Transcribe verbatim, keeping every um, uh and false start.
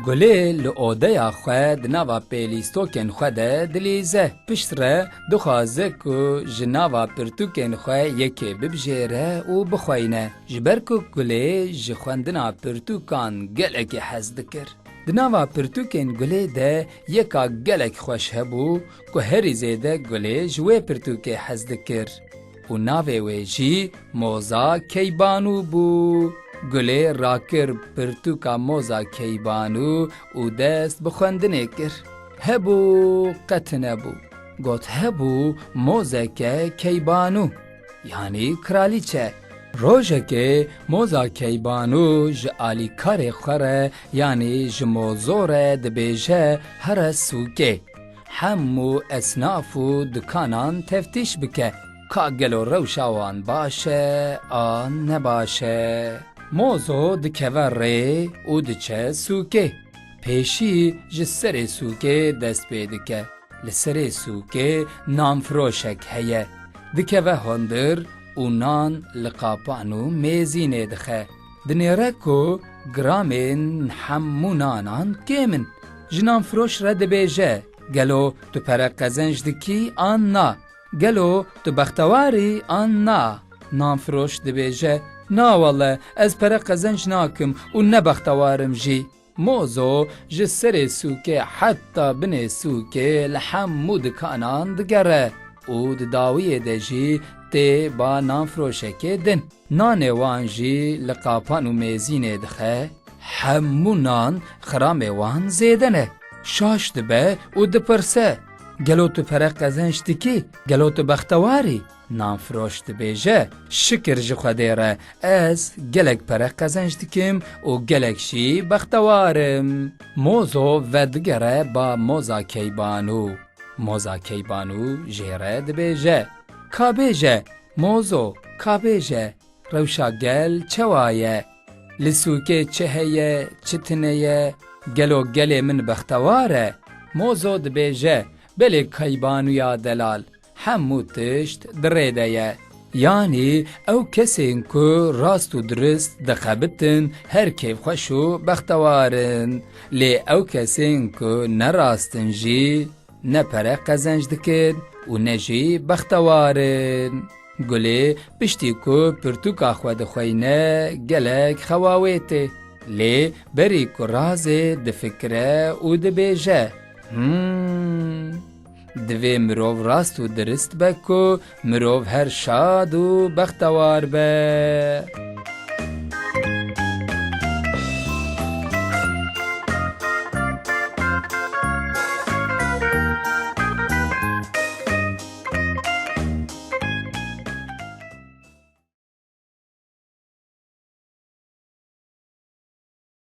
Gulê li odeya xwe di nava pêlîstokên xwe de dilîze. Piştre dixwaze ku ji nava pirtûkên xwe yekê bibijêre û bixweyne. Ji ber ku Gulê ji xwendina pirtûkan gelekî hez dikir. Di nava pirtûkên Gulê de yeka gelek xweş hebû ku herî zêde Gulê ji wê pirtûkê hez dikir. Û navê wê jî Moza Keybanû bû. Gulê rakir pirtûka Moza Keybanû û dest bi xwendinê kir. Hebû qet nebû. Got hebû mozeke keybanû, yanî kralîçe. Rojekê Moza Keybanû ji alîkarê xwe re, yanî ji mozo re dibêje here sûkê. Hemû esnaf û dikanan teftîş bike, ka gelo rewşa wan baş e an ne baş e. Mozo dikeve rê û diçe sûkê. Pêşî ji serê sûkê dest pê dike. Li serê sûkê nanfiroşek heye. Dikeve hundir û nan li qapan û mêzînê dixe. Dinêre ku gramên hemû nanan kêm in. Ji nanfiroş re dibêje, gelo tu pere qezenc dikî an na? Gelo tu bextewar î an na? Nanfiroş dibêje, na wele, ez pere qezenc nakim û ne bextewar im jî. Mozo ji serê sûkê heta binê sûkê li hemû dikanan digere û di dawiyê de jî tê ba nanfiroşekê din. Nanê wan jî li qapan û mêzînê dixe, hemû nan xiramê wan zêde ne. Şaş dibe û dipirse, gelo tu pere qezenc dikî? Gelo tu bextewar î? Nanfiroş dibêje, şikir ji Xwedê re, ez gelek pere qezenc dikim û gelek jî bextewar im. Mozo vedigere ba Moza Keybanû. Moza Keybanû jê re dibêje, ka bêje, Mozo, ka bêje, rewşa gel çewa ye? Li sûkê çi heye, çi tune ye? Gelo gelê min bextewar e? Mozo dibêje, belê Keybanûya delal, hemû tişt di rê de ye. Yanî ew kesên ku rast û dirist dixebitin her kêfxweş û bextewar in. Lê ew kesên ku ne rast in jî ne pere qezenc dikin û ne jî bextewar in. Gulê piştî ku pirtûka xwe dixweyne gelek xewa wê tê. Lê berî ku razê difikire û dibêje, Hmm, divê mirov rast û dirist be ku mirov her şad û bextewar be.